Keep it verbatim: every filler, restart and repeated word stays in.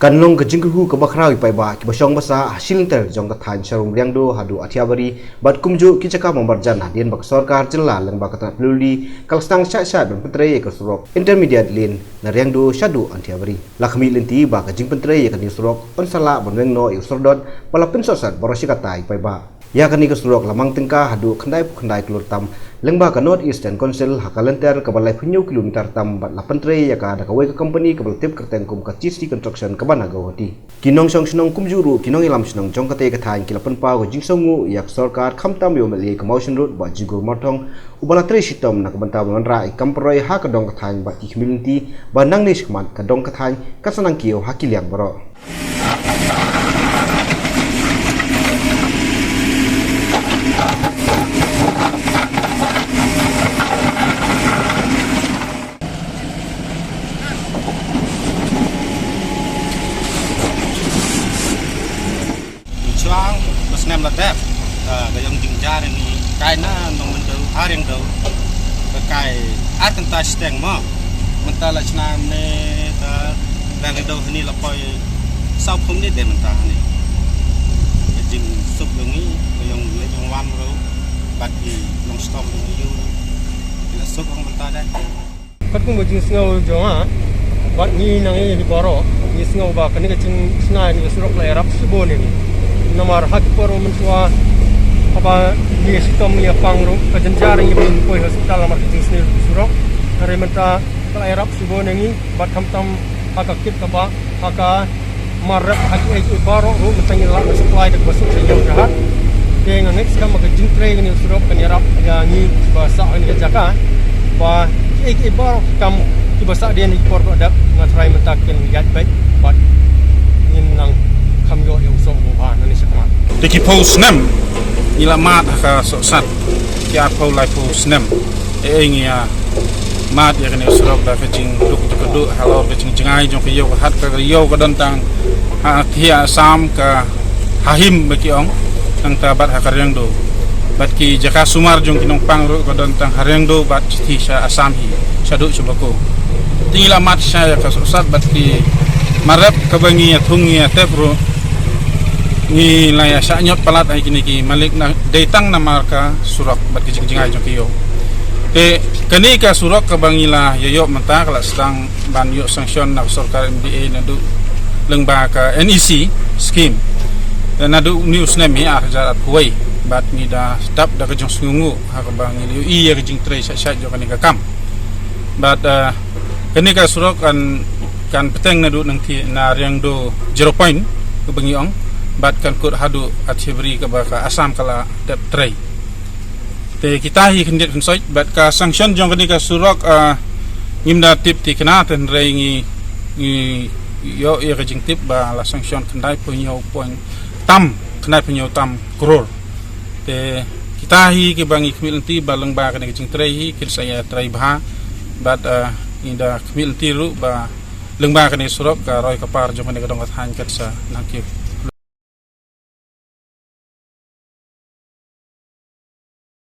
Kan long ka jingkyrhuh kaba khraw ïa ki paidbah kiba shong ba sah ha shilynter jong ka thaiñ sharum Riangdo haduh Athiabari bad kumjuh ki jaka ba marjan hadien ba ka sorkar jylla lyngba ka tnat P W D ka la sdang shah shah ban pyntrei ïa ka surok intermediate lane na Riangdo shaduh Athiabari. La khmih lynti ba ka jingpyntrei ïa kane ka surok yn sa lah ban weng noh ïa u sordot ba la pynsohsat baroh shi katta ïa ki paidbah. Ïa kane ka surok la mang tyngka haduh khyndai phew khyndai klur tam lyngba ka North Eastern Council ha ka lynter kaba laiphew hynñiew kilometer tam bad la pyntrei ïa ka da kawei ka company kaba la tip kyrteng kum ka T C Construction kaba na Guwahati. Ki nongshong shnong kumjuh ruh ki nongïalam shnong jong kata ka thaiñ ki la pynpaw ka jingsngewnguh ïa ka sorkar khamtam ïa u M L A ka Mawshynrut Bah Jigur Marthong uba la trei shitom na ka bynta ban wanrah ïa ka kam pynroi ha ka dong ka thaiñ bad ki khmih lynti ba nangne shakhmat ka dong ka thaiñ kan sa nang kiew ha ki liang baroh. Shuwa ba snem la dep, eh, ka ïong jingjar ni kai na Nongmyndew, ha Riangdo. Ka kai ar kynta shiteng mo. Mynta la shna ne ka Riangdo hani la poi saw phung ni de mynta hani. Ka jingsuk ïong ngi, ka ïong leh ïong wan ruh, bad ki longstorm ïong ïu ruh. Ki la suk ong mynta de. Katkum ka jingsngew jong nga, bad ngi nang ïa hi baroh, ngi sngew ba kane ka jingsngew, kane ka surok la ïarap shibun ïa ngi. Namar ha ki por mynshuwa, haba ngi shitom ngi ïa pang ruh, ka jynjar ngi ban poi hospital namar ka jingsngew surok. Hynrei mynta ka la ïarap shibun ïa ngi, bad khamtam ha ka kit kaba, ha ka mar rep ha kiei kiei baroh ruh mynta ngi la supply da kaba suk sha ïew sha hat. Te nga ngeit skhem ba ka jingtrei kane ka surok kan ïarap ïa ngi kiba sah ha kane ka jaka. Ba kiei kiei baroh ki kam kiba sah dien ha ki por ba dep nga tharai mynta kin ïaid beit bad ngin nang kham ïoh ïa u soh uba bha nangne shakhmat. Te ki phew snem ngi la mad ha ka sohsat, ki arphew laiphew snem. Ei ei ngi ïa mad ïa kane ka surok da ka jingduk jingkyrduh halor ka jingjngai jong ka ïew ka hat, ka ïew ka don tang ha thiah Assam, ka ha Him ba ki ong, nangta bad ha ka Riangdo. Bad ki jaka sumar jong ki nongpang ruh ka don tang ha Riangdo bad shithi sha Assam hi, shaduh sha Bako. Te ngi la mad shisha ïa ka sohsat bad ki mar rep kaba ngi ïa thung ngi ïa tep ruh, ngi la ïa shah ñiot palat ïa kine ki malik na dei tang namar ka surok bad ka jingjngai jong ka ïew. Te kane ka surok kaba ngi la ïa ïoh mynta ka la sdang ban ïoh sanction na ka sorkar M D A naduh lyngba ka N E C scheme. Naduh une u snem hi ar hajar arphew wei bad ngi da dap da ka jingsngewnguh ha kaba ngi la ïohi ïa ka jingtrei shait shait jong kane ka kam. Bad, eh, kane ka surok kan, kan bteng naduh nangthie na Riangdo zero point kaba ngi ong bad kan kut haduh Athiabari kaba ka Assam ka la dep trei. Te kita hi khyndiat khynsoit bad ka sanction jong kane ka surok, ah, ngim da tip thikna te hynrei ngi, ngi ïoh ïa ka jingtip ba la sanction khyndai phew hynñiew point tam, khyndai phew hynñiew tam klur. Te kita hi kiba ngi khmih lynti ba lyngba kane ka jingtrei hi kin sa ïa trei bha bad, ah, ngi da khmih lynti ruh ba lyngba kane ka surok ka roi ka par jong kane ka dong ka thaiñ kan sa nang kiew.